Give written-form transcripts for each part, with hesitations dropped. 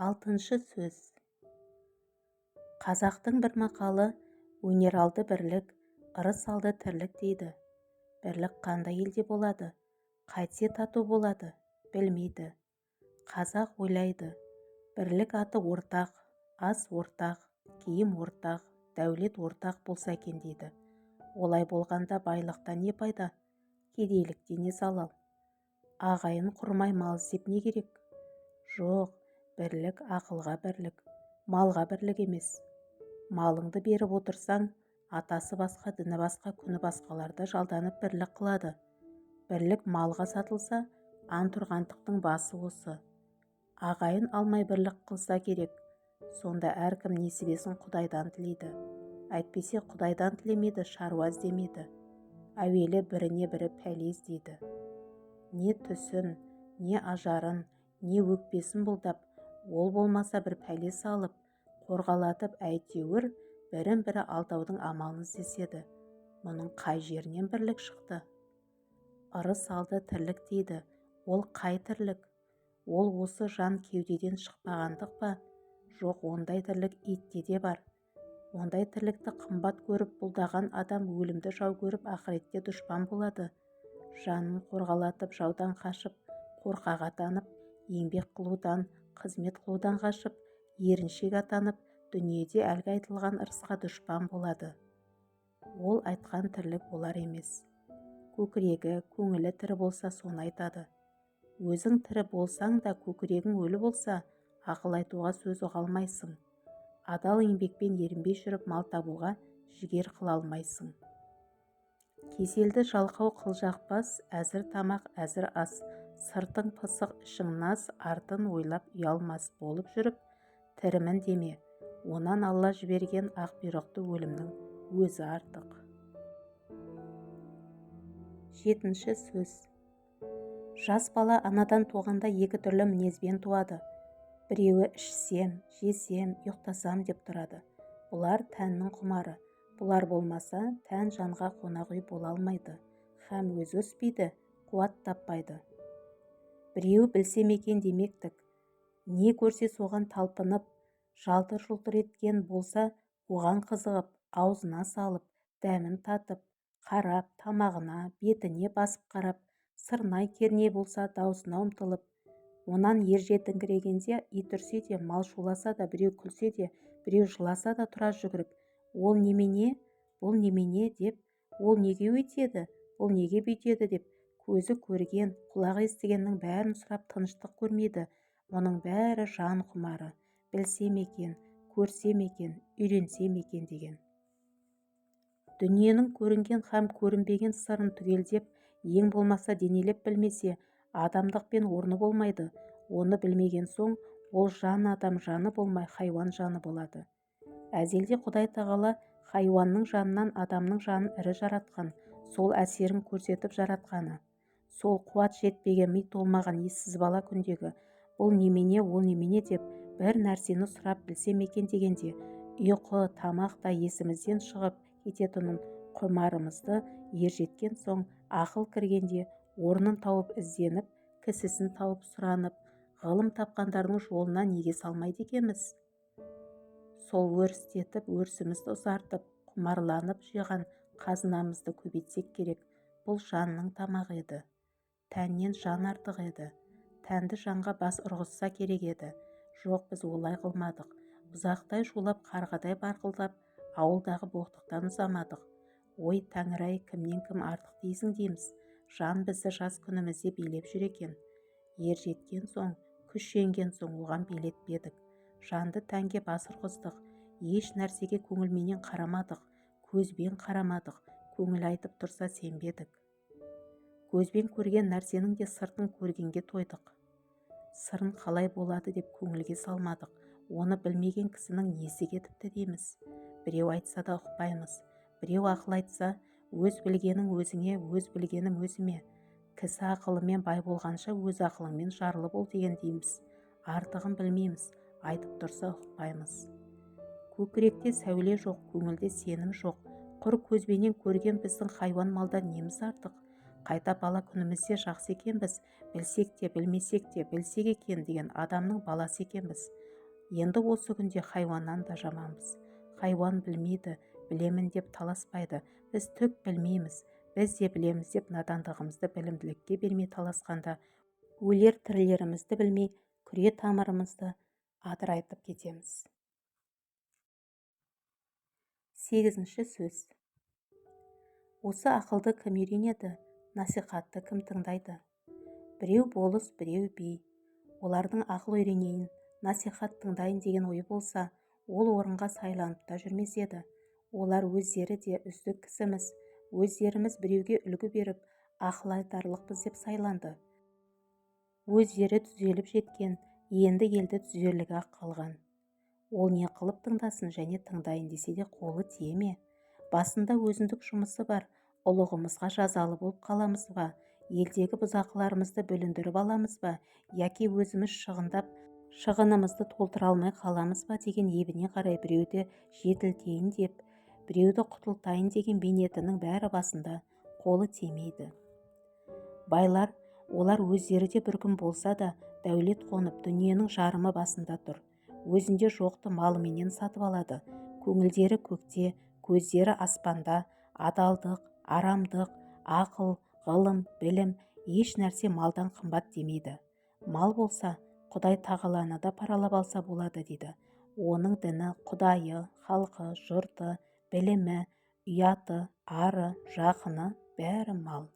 Алтыншы сөз. Қазақтың бір мақалы: өнер алды бірлік, ырыс алды тірлік дейді. Бірлік қандай елде болады, қайтсе тату болады, білмейді. Қазақ ойлайды: бірлік аты ортақ, ас ортақ, киім ортақ, дәулет ортақ болса екен дейді. Олай болғанда байлықтан не пайда, кедейліктен не залал? Ағайын құрмай мал іздеп не керек? Жоқ, бірлік ақылға бірлік, малға бірлік емес. Малыңды беріп отырсаң, атасы басқа, діні басқа, күні басқаларды жалданып бірлік қылады. Бірлік малға сатылса, антұрғандықтың басы осы. Ағайын алмай бірлік қылса керек. Сонда әркім несібесін Құдайдан тілейді. Әйтпесе Құдайдан тілемейді, шаруа іздемейді. Әуелі біріне бірі пәле іздейді. Не түсін, не ажарын, не өкпесін бұлдап, ол болмаса бір пәле салып, қорғалатып, әйтеуір бірін-бірі алдаудың амалын іздеседі. Мұның қай жерінен бірлік шықты? Ырыс алды тірлік дейді. Ол қай тірлік? Ол осы жан кеудеден шықпағандық па? Жоқ, ондай тірлік итте де бар. Ондай тірлікті қымбат көріп бұлдаған адам өлімді жау көріп, ақыретте дұшпан болады. Жанын қорғалатып, жаудан қашып, қорқақ атанып, еңбек қылудан, қызмет қылудан қашып, еріншек атанып, дүниеде әлгі айтылған ырысқа дұшпан болады. Ол айтқан тірлік олар емес. Көкірегі, көңілі тірі болса, соны айтады. Өзің тірі болсаң да, көкірегің өлі болса, ақыл айтуға сөз ұға алмайсың. Адал еңбекпен ерінбей жүріп мал табуға жігер қыла алмайсың. Кеселді жалқау қылжақпас, әзір тамақ, әзір ас, сыртың пысық, ішің нас, артын ойлап ұялмас болып жүріп, тірімін деме. Онан Алла жіберген ақ бұйрықты өлімнің өзі артық. Жетінші сөз. Жас бала анадан туғанда екі түрлі мінезбен туады. Біреуі ішсем, жесем, ұйықтасам деп тұрады. Бұлар тәннің құмары. Бұлар болмаса, тән жанға қонақ үй бола алмайды. Һәм өзі өспейді, қуат таппайды. Біреуі білсем екен демектік. Не көрсе соған талпынып, жалтыр-жұлтыр еткен болса, оған қызығып, аузына салып, дәмін татып, қарап, тамағына, бетіне басып қарап, сырнай-керней болса даусына ұмтылып, онан ер жетіңкірегенде ит үрсе де, мал шуласа да, біреу күлсе де, біреу жыласа да тұра жүгіріп, ол немене, бұл немене деп, ол неге өйтеді, бұл неге бүйтеді деп, көзі көрген, құлағы естігеннің бәрін сұрап тыныштық көрмейді. Мұның бәрі жан құмары, білсем екен, көрсем екен, үйренсем екен деген. Дүниенің көрінген һәм көрінбеген сырын түгелдеп, ең болмаса денелеп білмесе, адамдықпен орны болмайды. Оны білмеген соң, ол жан адам жаны болмай, хайуан жаны болады. Әзелде Құдай тағала хайуанның жанынан адамның жанын ірі жаратқан, сол әсерін көрсетіп жаратқаны. Сол қуат жетпеген, ми толмаған ессіз бала күндегі бұл немене, ол немене деп бір нәрсені сұрап білсем екен дегенде, ұйқы, тамақ та есімізден шығып кететінін құмарымызды ер жеткен соң, ақыл кіргенде орнын тауып ізденіп, кісісін тауып сұранып, ғылым тапқандардың жолына неге салмайды екенбіз? Сол өрістетіп, өрісімізді ұзартып, құмарланып жиған қазынамызды көбейтсек керек. Бұл жанның тамағы еді. Тәннен жан артық еді. Тәнді жанға бас ұрғызса керек еді. Жоқ, біз олай қылмадық. Ұзақтай шулап, қарғадай барқылдап, ауылдағы боқтықтан ұзамадық. Ой, тәңір-ай, кімнен кім артық дейсің дейміз. Жан бізді жас күнімізде билеп жүр екен. Ер жеткен соң, күш жеңген соң оған билетпедік. Жанды тәнге бас ұрғыздық. Еш нәрсеге көңілменен қарамадық, көзбен қарамадық, көңіл айтып тұрса сенбедік. Көзбен көрген нәрсенің де сыртын көргенге тойдық. Сырын қалай болады деп көңілге салмадық. Оны білмеген кісінің несі кетіпті дейміз. Біреу айтса да ұқпаймыз. Біреу ақыл айтса, өз білгенің өзіңе, өз білгенім өзіме. Кісі ақылымен бай болғанша, өз ақылыңмен жарлы бол деген дейміз. Артығын білмейміз, айтып тұрса ұқпаймыз. Көкіректе сәуле жоқ, көңілде сенім жоқ. Құр көзбенен көрген біздің хайуан малдан неміз артық? Қайта бала күнімізде жақсы екенбіз, білсек те, білмесек те, білсек екен деген адамның баласы екенбіз. Енді осы күнде хайуаннан да жаманбыз. Хайуан білмейді, білемін деп таласпайды. Біз түк білмейміз, біз де білеміз деп надандығымызды білімділікке бермей таласқанда өлер тірілерімізді білмей күре тамырымызды адырайтып кетеміз. Сегізінші сөз. Осы ақылды кім үйренеді, насихатты кім тыңдайды? Біреу болыс, біреу би. Олардың ақыл үйренейін, насихат тыңдайын деген ойы болса, ол орынға сайланып та жүрмес еді. Олар өздері де үздік кісіміз, өздеріміз біреуге үлгі беріп, ақыл айтарлықпыз деп сайланды. Өздері түзеліп жеткен, енді елді түзерлігі-ақ қалған. Ол не қылып тыңдасын және тыңдайын десе де қолы тие ме? Басында өзіндік жұмысы бар, ұлығымызға жазалы болып қаламыз ба? Елдегі бұзақыларымызды бүліндіріп аламыз ба? Яки өзіміз шығындап, шығынымызды толтыра алмай қаламыз ба деген ебіне қарай біреуді жетілтейін деп, біреуді құтылтайын деген бейнетінің бәрі басында, қолы тимейді. Байлар, олар өздері де бір күн болса да дәулет қонып, дүниенің жарымы басында тұр. Өзінде жоқты малыменен сатып алады. Көңілдері көкте, көздері аспанда, адалдық, арамдық, ақыл, ғылым, білім, еш нәрсе малдан қымбат демейді. Мал болса, Құдай тағаланы да паралап алса болады дейді. Оның діні, Құдайы, халқы, жұрты, білімі, ұяты, ары, жақыны бәрі мал.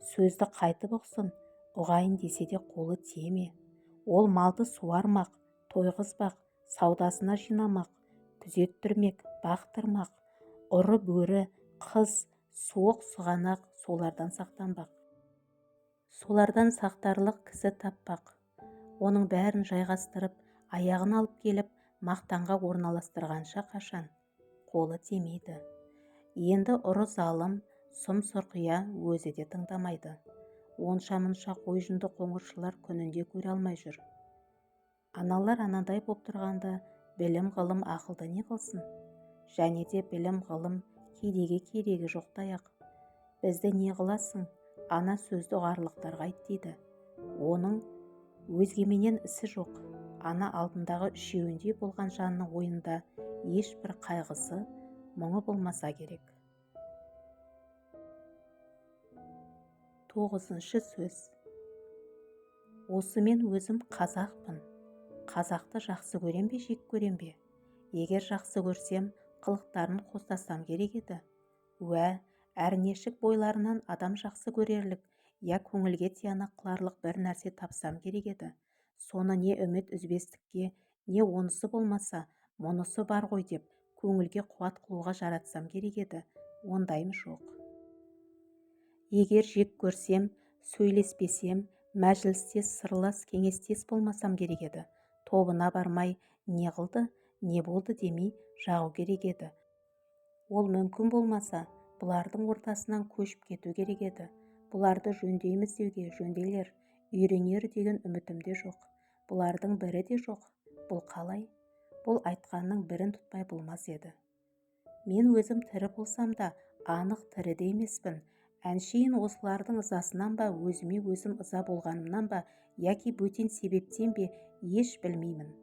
Сөзді қайтып ұқсын, ұғайын десе де қолы тие ме? Ол малды суармақ, тойғызбақ, саудасына жинамақ, күзеттірмек, бақтырмақ, ұры бөрі, қыз, суық сұғанақ солардан сақтанбақ. Солардан сақтарлық кісі таппақ. Оның бәрін жайғастырып, аяғын алып келіп, мақтанға орналастырғанша қашан? Қолы тимейді. Енді ұры залым, сұм сұрқия өзі де тыңдамайды. Онша-мұнша қой жүнді қоңыршылар күнінде көре алмай жүр. Аналар анадай боп тұрғанда білім ғылым ақылды не қылсын? Және де білім ғылым кедейге керегі жоқтай-ақ. Бізді не қыласың? Ана сөзді ұғарлықтарға айт дейді. Оның өзгеменен ісі жоқ. Ана алдындағы үшеуіндей болған жанның ойында ешбір қайғысы, мұңы болмаса керек. Тоғызыншы сөз. Осымен өзім қазақпын. Қазақты жақсы көрем бе, жек көрем бе? Егер жақсы көрсем, қылықтарын қостасам керек еді. Уә, әрнешік бойларынан адам жақсы көрерлік, я көңілге тиянақ қыларлық бір нәрсе тапсам керек еді. Соны не үміт үзбестікке, не онысы болмаса, мұнысы бар ғой деп көңілге қуат қылуға жаратсам керек еді. Ондайым жоқ. Егер жек көрсем, сөйлеспесем, мәжілістес, сырлас, кеңестес болмасам керек еді. Тобына бармай, не қылды, не болды демей жағу керек еді. Ол мүмкін болмаса, бұлардың ортасынан көшіп кету керек еді. Бұларды жөндейміз деуге жөнделер, үйренер деген үмітім де жоқ. Бұлардың бірі де жоқ. Бұл қалай? Бұл айтқанның бірін тұтпай болмас еді. Мен өзім тірі болсам да, анық тірі де емеспін. Әншейін осылардың ызасынан ба, өзіме өзім ыза болғанымнан ба, яки бөтен себептен бе, еш білмеймін.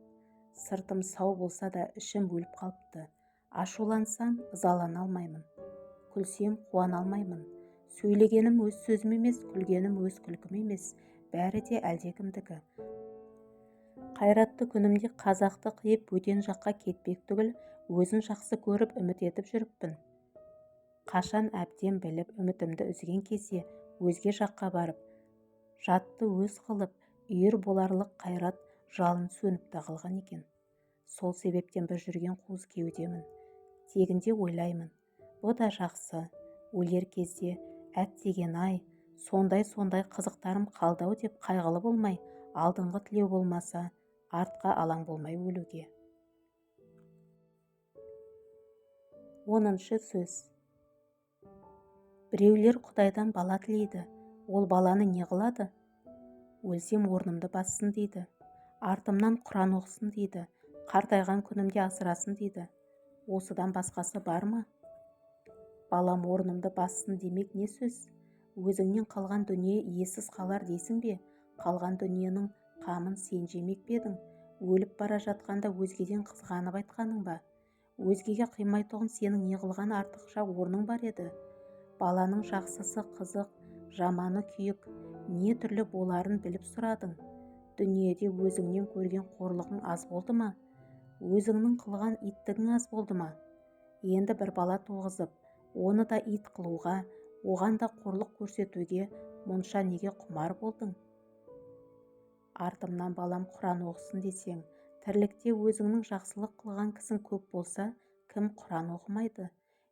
Сыртым сау болса да, ішім өліп қалыпты. Ашулансам, ызалана алмаймын. Күлсем, қуана алмаймын. Сөйлегенім өз сөзім емес, күлгенім өз күлкім емес, бәрі де әлдекімдікі. Қайратты күнімде қазақты қиып бөтен жаққа кетпек түгіл, өзін жақсы көріп үміт етіп жүріппін. Қашан әбден біліп үмітімді үзген кезде өзге жаққа барып, жатты өз қылып, үйір боларлық қайрат жалын сөніп те қалған екен. Сол себептен бір жүрген қуыс кеудемін. Тегінде ойлаймын, бұ да жақсы, өлер кезде әттеген ай, сондай-сондай қызықтарым қалды-ау деп қайғылы болмай, алдыңғы тілеу болмаса, артқа алаң болмай өлуге. 10-шы сөз. Біреулер Құдайдан бала тілейді. Ол баланы не қылады? Өлсем орнымды бассын дейді. Артымнан Құран оқысын дейді. Қартайған күнімде асырасын дейді. Осыдан басқасы бар ма? Балам орнымды бассын демек не сөз? Өзіңнен қалған дүние иесіз қалар дейсің бе? Қалған дүниенің қамын сен жемек пе едің? Өліп бара жатқанда өзгеден қызғанып айтқаның ба? Өзгеге қимайтұғын сенің неғылған артықша орның бар еді? Баланың жақсысы қызық, жаманы күйік, не түрлі боларын біліп сұрадың. Дүниеде өзіңнен көрген қорлығың аз болды ма? Өзіңнің қылған иттігің аз болды ма? Енді бір бала туғызып, оны да ит қылуға, оған да қорлық көрсетуге мұнша неге құмар болдың? Артымнан балам Құран оқысын десең, тірлікте өзіңнің жақсылық қылған кісің көп болса, кім Құран оқымайды?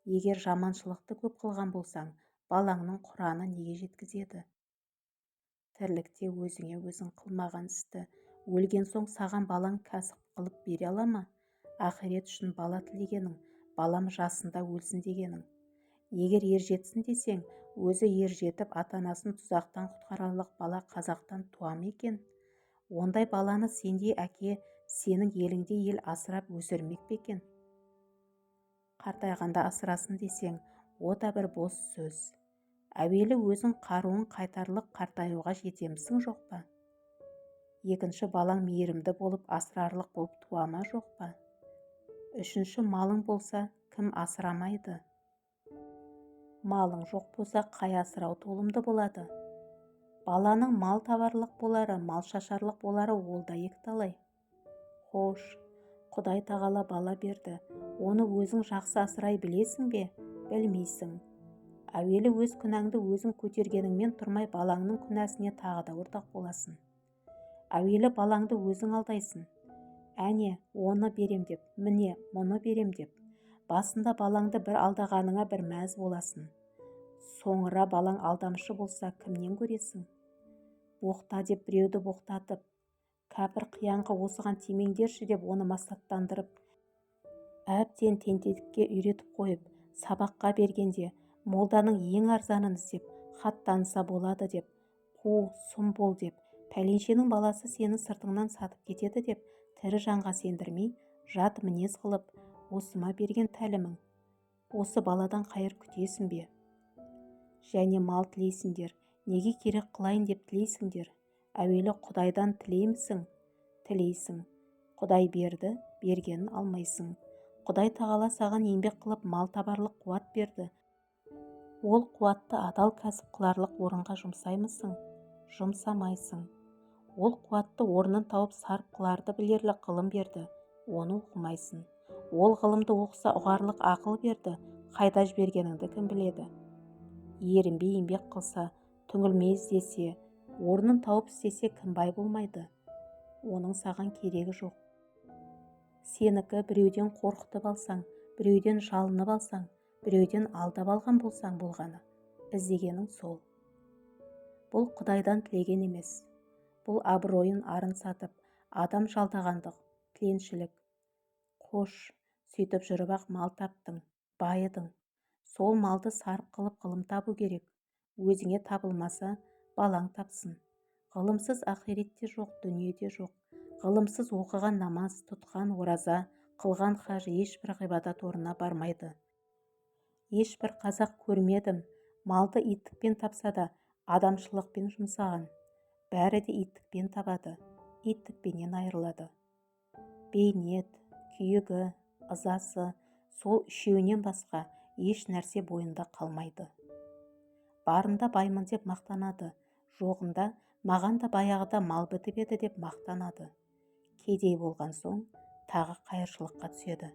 Егер жаманшылықты көп қылған болсаң, балаңның Құраны неге жеткізеді? Тірлікте өзіңе өзің қылмаған істі өлген соң саған балаң кәсіп қылып бере ала ма? Ақирет үшін бала тілегенің, балам жасында өлсін дегенің. Егер ержетсін десең, өзі ержетіп ата-анасын тұзақтан құтқарарлық бала қазақтан туа ма екен? Ондай баланы сендей әке, сенің еліңде ел асырап өсірмек пе екен? Қартайғанда асырасын десең, о да бір бос сөз. Әуелі өзің қаруың қайтарлық қартаюға жетемісің жоқ па? Екінші балаң мейірімді болып асырарлық болып туа ма жоқ па? Үшінші малың болса, кім асырамайды? Малың жоқ болса, қай асырау толымды болады? Баланың мал табарлық болары, мал шашарлық болары ол да екіталай. Хош, Құдай тағала бала берді, оны өзің жақсы асырай білесің бе? Білмейсің. Әуелі өз күнәңді өзің көтергеніңмен тұрмай балаңның күнәсіне тағы да ортақ боласың. Әуелі балаңды өзің алдайсың. Әне, оны берем деп, міне, мұны берем деп. Басында балаңды бір алдағаныңа бір мәз боласың. Соңыра балаң алдамшы болса, кімнен көресің? Боқта деп біреуді боқтатып, кәпір қиянға осыған тимеңдерші деп оны масаттандырып, әбден тентектікке үйретіп қойып, сабаққа бергенде молданың ең арзанын іздеп, хат таныса болады деп, қу, сұм бол деп, пәленшенің баласы сені сыртыңнан сатып кетеді деп, тірі жанға сендірмей, жат мінез қылып, осыма берген тәлімің? Осы баладан қайыр күтесің бе? Және мал тілейсіңдер, неге керек қылайын деп тілейсіңдер? Әуелі Құдайдан тілеймісің? Тілейсің. Құдай берді, бергенін алмайсың. Құдай тағала саған еңбек қылып мал табарлық қуат берді. Ол қуатты адал кәсіп қыларлық орынға жұмсаймысың? Жұмсамайсың. Ол қуатты орнын тауып сарп қыларды білерлік ғылым берді, оны оқымайсың. Ол ғылымды оқыса ұғарлық ақыл берді, қайда жібергеніңді кім біледі? Ерінбей еңбек қылса, түңілмей іздесе, орнын тауып істесе кім бай болмайды? Оның саған керегі жоқ. Сенікі біреуден қорқытып алсаң, біреуден жалынып алсаң, біреуден алдап алған болсаң болғаны, іздегенің сол. Бұл Құдайдан тілеген емес. Бұл абыройын арын сатып, адам жалдағандық, тіленшілік. Қош, сөйтіп жүріп-ақ мал таптың, байыдың. Сол малды сарп қылып ғылым табу керек. Өзіңе табылмаса, балаң тапсын. Ғылымсыз ақирет те жоқ, дүние де жоқ. Ғылымсыз оқыған намаз, тұтқан ораза, қылған хаж ешбір ғибадат орнына бармайды. Ешбір қазақ көрмедім, малды иттікпен тапса да, адамшылықпен жұмсаған. Бәрі де иттікпен табады, иттікпенен айырылады. Бейнет, күйігі, ызасы, сол үшеуінен басқа еш нәрсе бойында қалмайды. Барында баймын деп мақтанады, жоғында маған да баяғыда мал бітіп еді деп мақтанады. Кедей болған соң тағы қайыршылыққа түседі.